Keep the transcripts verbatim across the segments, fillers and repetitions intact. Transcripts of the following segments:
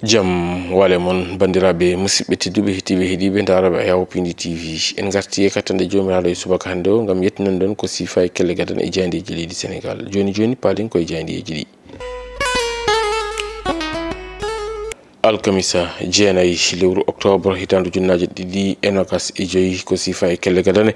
Jam wale mon, banndiraaɓe musidɓe tedduɓe, heɗiiɓe, heɗiiɓe ndaarooɓe Ayawo Pindi T V. En ngarti e kattanɗe Joomiraaɗo e subaka hannde o, ngam yettinan ɗon ko siifa e kelle gadane e jaayndeeji leydi Senegaal. Jooni jooni, paalen ko e jaayndeeji ɗi. Alkamisa jeenayi lewru oktoobar, hitaande ujunnaaje ɗiɗi e noogas e joyi, ko siifa e kelle gadane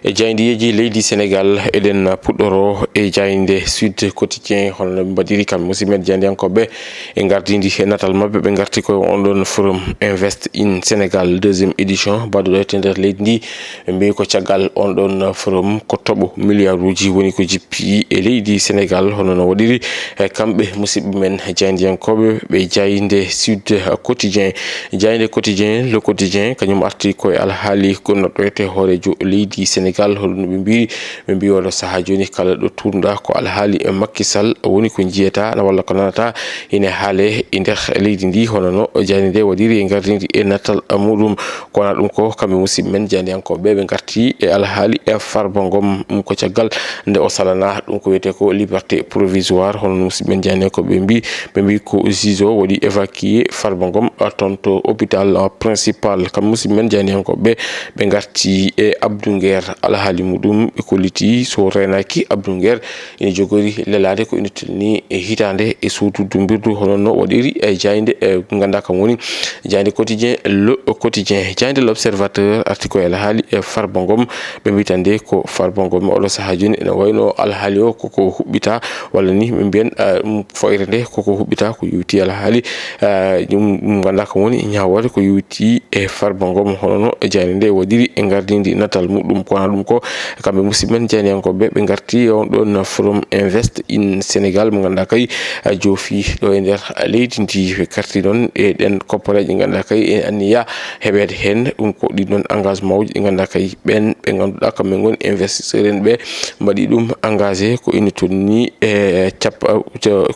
e jaayndeeji leydi Senegaal. Eɗen puɗɗoro e jaaynde Sud Quotidien, hono no ɓe mbaɗiri kamɓe musidɓe men jaayndiyankooɓe e ngardiindi e natal maɓɓe. Ɓe ngarti koye on ɗon Forum Invest in Sénégal deuxième édition, mbaɗuɗo e nder leydi ndi. Ɓe mbiyi ko caggal on ɗon forum ko toɓo miliyaaruuji woni ko jippi e leydi Senegaal, hono no waɗiri e kamɓe musidɓe men jaayndiyankooɓe ɓe jaaynde Sud Quotidien. Jaaynde Quotidien, Le Quotidien, kañum arti koye alhaali gonnoɗo e hooreejo leydi Senegaal, hono no ɓe mbiri. Ɓe mbiyi oɗo sahaa jooni kala ɗo tuurnuɗa ko alhaali e Macky Sall woni ko njiyata na walla ko nanata ine haale e nder leydi ndi, hono no jaaynde nde waɗiri e ngardiindi e natal muɗum. Ko wona ɗum ko kamɓe musidɓe men jaayndiyankooɓe ɓe ngarti e alhaali e Farba Ngom, ɗum ko caggal nde o salana ɗum ko wiyetee ko liberté provisoire, hono no musidɓe men jaayndiyankooɓe ɓe mbi, ɓe mbi ko juge o waɗi évacué Farba Ngom, a, toon to hôpital, a, principal. Kamɓe musidɓe men jaayndiyankooɓe ɓe ngarti e Abdou Nguer, alhaali muɗum ɓe kolliti so reenaaki Abdou Nguer ina jogori lelaade ko ina tolni e hitaande e suudu dumbirdu, hono no waɗiri e jaaynde, e ngannduɗaa kam woni jaaynde Quotidien, Le Quotidien. Jaaynde L'Observateur arti ko e alhaali e Farba Ngom. Ɓe mbi tan de ko Farba Ngom oɗo sahaa jooni ene wayno alhaali o koko huɓɓita, walla ni ɓe mbiyan, ah, ɗum foyre nde koko huɓɓita ko yowiti alhaali, ah, ɗum, ɗum ngannduɗaa kam woni ñaawoore ko yowiti e Farba Ngom, hono no jaaynde nde waɗiri e ngardiindi natal muɗum. Ko wona ɗum ko kamɓe musidɓe men jaayndiyankooɓe ɓe ngarti e on ɗon Forum Invest in Sénégal mo ngannduɗaa kay, ah, joofi ɗo e nder leydi ndi. Ɓe ngarti noon e ɗeen koppareeje ngannduɗaa kay e anniya heɓeede heen. Ɗum ko ɗiin ɗoon engagement uji ɗi ngannduɗaa kay ɓeen ɓe ngannduɗaa kamɓe ngoni investisseur en ɓe mbaɗi ɗum engagé ko ina tolni e cappa-,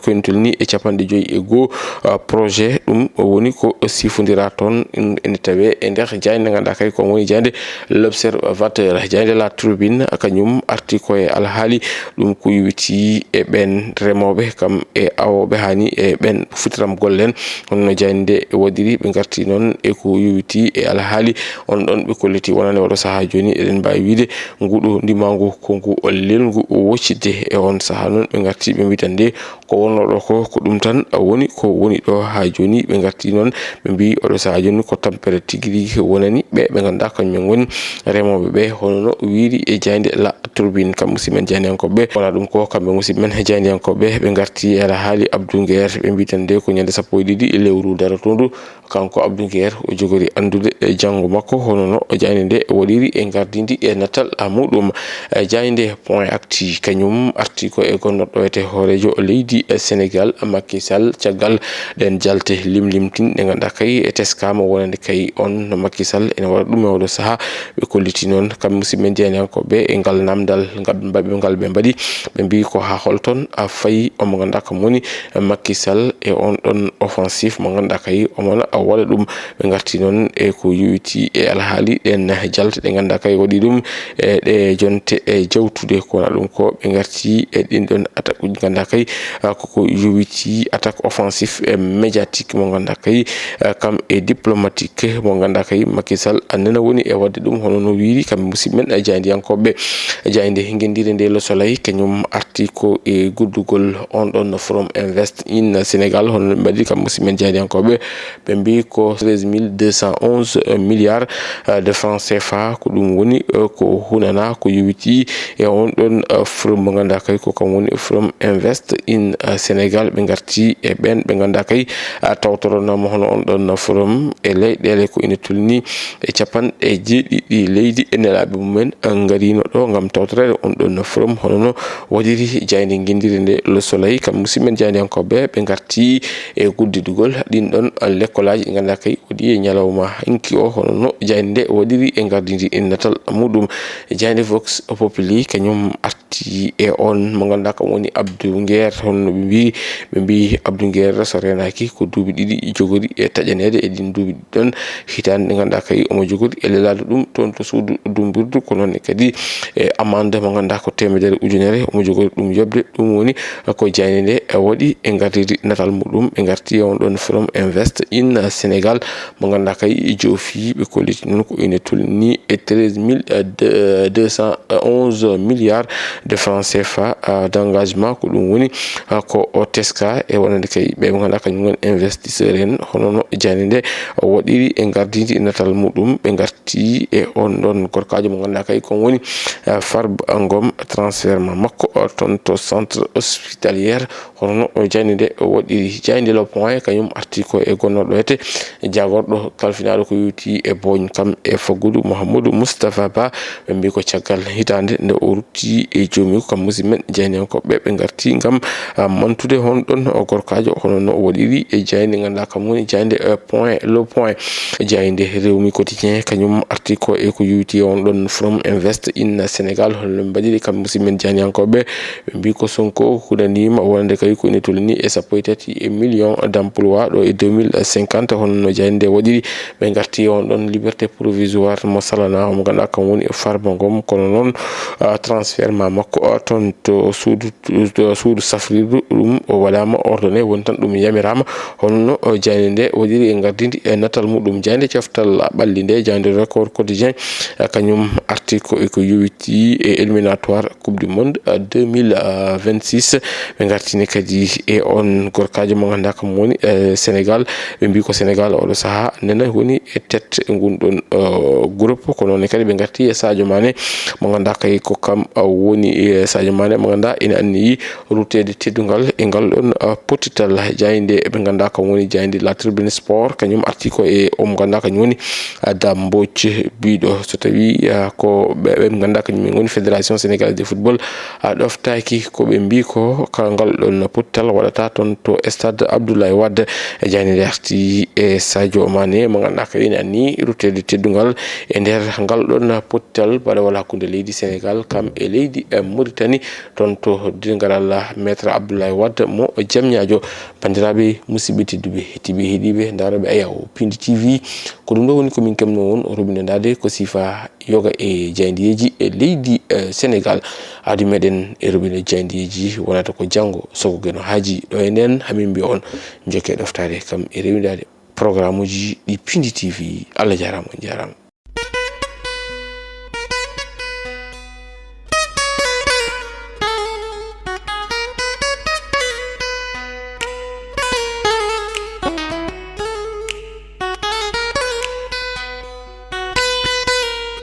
ko ina tolni e capanɗe joyi e goo, ah, projet. Ɗum woni ko sifondira toon, ene tawee e nder jaaynde ngannduɗaa kay ko woni jaaynde L'Observateur. Jaaynde La Tribune kañum arti ko e alhaali ɗum ko yowiti e ɓeen remooɓe kam e awooɓe, haani e ɓeen fitiram golle en. Hono no jaaynde nde waɗiri, ɓe ngarti noon e ko yowiti e alhaali on ɗon ɓe kolliti wonande oɗo sahaa jooni. Eɗen mbaawi wiyde nguɗo ndimaangu ko ngu lelngu woccidde. E on sahaa noon ɓe ngarti ɓe mbi tan de ko wonnoo ɗo ko, ko ɗum tan woni ko woni ɗo haa jooni. Ɓe ngarti noon ɓe mbi oɗo sahaa jooni ko tampere tigi rigi wonani ɓe, ɓe ngannduɗaa kañum en ngoni remooɓe ɓe, hono no wiyri e jaaynde La Tribune. Kam musidɓe men jaayndiyankooɓe, wona ɗum ko kamɓe musidɓe men jaayndiyankooɓe ɓe ngarti e alhaali Abdou Nguer, ɓe mbi tan de ko ñande sappo e ɗiɗi lewru darotoondu, kanko Abdou Nguer o jogori anndude e janngo makko, hono no jaaynde nde waɗiri e ngardiindi e natal muɗum. E jaaynde Point Actu kañum arti ko e gonnoɗo e hooreejo leydi e Senegaal, Macky Sall, caggal ɗeen jalte limlimtin ɗe ngannduɗaa kay e teskaama wonande kay on Macky Sall ene waɗa ɗum e oɗo sahaa. Ɓe kolliti noon kamɓe musidɓe men jaayndiyankooɓe e ngal namdal ngal ɓe mbaɗi, ɓe mbaɗi, ɓe mbi ko haa holton a fayi omo ngannduɗaa kam woni Macky Sall e on ɗon offensive mo ngannduɗaa kay omo na waɗa ɗum. Ɓe ngarti noon e ko yowiti e alhaali ɗeen jalte ɗe ngannduɗaa kay waɗi ɗum e ɗe jonte e jawtude. Ko wona ɗum ko ɓe ngarti e ɗin ɗon attaque uji ngannduɗaa kay, ah, koko yowiti attaque offensive e médiatique mo ngannduɗaa kay, ah, kam e diplomatique mo ngannduɗaa kay Macky Sall a nena woni e waɗde ɗum, hono no wiyri kamɓe musidɓe men jaayndiyankooɓe. Jaaynde ngenndiire nde Le Soleil kañum arti ko e guddugol on ɗon Forum Invest in Sénégal, hono no ɓe mbaɗi kam musidɓe men jaayndiyankooɓe. Ɓe mbi ko treize mille deux cent onze milliards, euh, de francs C F A, ko ɗum woni, euh, ko hunana ko yowiti e on ɗon, euh, forum mo ngannduɗaa kay ko kam woni Forum Invest in, euh, Sénégal. Ɓe ngarti e ɓeen ɓe ngannduɗaa kay, euh, tawtoronoo mo hono on ɗon forum e leyɗeele ko ina tolni e capanɗe jeeɗiɗi leydi e nelaaɓe mumen, euh, ngariino ɗo ngam tawtoreede on ɗon forum, hono no waɗiri jaaynde ngenndiire nde Le Soleil. Kam musidɓe men jaayndiyankooɓe, ɓe ngarti e guddidugol ɗin ɗon lekkolaaji ɗi ngannduɗaa kay waɗi e ñalawma hanki o, hono no jaaynde nde waɗiri e ngardiindi e natal muɗum. Jaaynde Vox Populi kañum arti ngarti e on mo ngannduɗaa kam woni Abdou Nguer. Hono no ɓe mbiyi, ɓe mbiyi Abdou Nguer so reenaaki ko duuɓi ɗiɗi jogori e taƴaneede e ɗin duuɓi ɗiɗi ɗon. Hitaande nde ngannduɗaa kay omo jogori e lelaaɗo ɗum toon to suudu dumbirdu, ko noon ne kadi e amande mo ngannduɗaa ko teemedere ujunere omo jogori ɗum yoɓde. Ɗum woni ko jaaynde nde waɗi e ngardiidi natal muɗum. Ɓe ngarti e on ɗon From Invest in Sénégal mo ngannduɗaa kay joofi, ɓe kolliti noon ko ine tolni e treize mille deux cent onze milliards de francs C F A, ah, d'engagement. Ko ɗum woni, ah, ko o teska e wonande kay ɓe ɓe ngannduɗaa kañum woni investisseur en. Hono no jaaynde nde waɗiri e ngardiidi natal muɗum, ɓe ngarti e on ɗon gorkaajo mo ngannduɗaa kay kon woni, ah, Farba Ngom, transfert ma makko, ah, toon to centre hospitalier. Hono no jaaynde nde waɗiri. Jaaynde Le Point kañum arti ko e gonnooɗo wiyetee jaagorɗo kalfinaaɗo ko yowiti e booñ kam e faggudu, Mouhamadou Moustapha Ba. Ɓe mbiyi ko caggal hitaande nde o rutti e joomiiko kam musidɓe men jaayndiyankooɓe ɓe ngarti ngam, ah, mantude hon ɗon o gorkaajo. Hono no o waɗiri e jaaynde ngannduɗaa kam woni jaaynde, eh, Point, Le Point. Jaaynde Rewmi Quotidien kañum arti ko e ko yowiti on ɗon From Invest in Sénégal. Hono no ɓe mbaɗiri kam musidɓe men jaayndiyankooɓe, ɓe mbiyi ko Sonko huɗaniima wonande kay ko ine tolni e sappo e tati e million d'emploi ɗo e deux mille cinquante. Hono no jaaynde nde waɗiri, ɓe ngarti e on ɗon liberté provisoire mo salana, omo ngannduɗaa kam woni Farba Ngom. Kono noon, ah, transfert ma makko, ah, toon to suudu, to suudu safrirdu ɗum o waɗaama ordonné, woni tan ɗum yamiraama. Hono no, oh, jaaynde nde waɗiri e ngardiidi e natal muɗum. Jaaynde coftal ɓalli nde, jaaynde Record Quotidien, ah, kañum arti ko e ko yowiti e éliminatoire Coupe du Monde, ah, deux mille vingt-six. Ɓe ngartini kadi e on gorkaajo mo ngannduɗaa kam woni, eh, Sénégal. Ɓe mbiyi ko Sénégal oɗo sahaa nena woni e tête ngun ɗon, eh, groupe. Ko noon kadi ɓe ngarti e Sadio Mané mo ngannduɗaa kay ko kam, eh, woni, eh, Sadio Mané mo ngannduɗaa ina anniyi rutteede teddungal e ngal ɗon, eh, pottital. Jaaynde ɓe ngannduɗaa kam woni jaaynde La Tribune Sport, kañum arti ko e o mo ngannduɗaa kañum woni, eh, Dame Mbodj, biyɗo so tawi, eh, ko ɓe, ɓe ngannduɗaa kañum en woni Fédération Sénégalaise de Football, a ɗoftaaki ko ɓe mbii ko ka ngal ɗon pottal waɗata toon to stade Abdoulaye Wade. E jaaynde nde arti e Sadio Mané mo ngannduɗaa ko ina anni rutteede teddungal e nder ngal ɗon pottal baɗawal hakkunde leydi Sénégal kam e leydi, eh, Mauritanie toon to dingaral Maître Abdoulaye Wade mo Diamniadio. Banndiraaɓe, musidɓe tedduɓe, heɗtiiɓe, heɗiiɓe, ndaarooɓe Ayaw Pindi T V, ko ɗum ɗo woni ko min keɓnoo on roɓinandaade ko siifa yoga e jaayndeeji e leydi, eh, Sénégal. Aadi meɗen e roɓinde jaayndeeji wonata ko janngo, so ko Geno Haaji ɗo e nden, hamin mbiya on njokke ɗoftaade kam e rewindaade programuuji ɗi Pindi T V. Allah jaaraama, on jaaraama.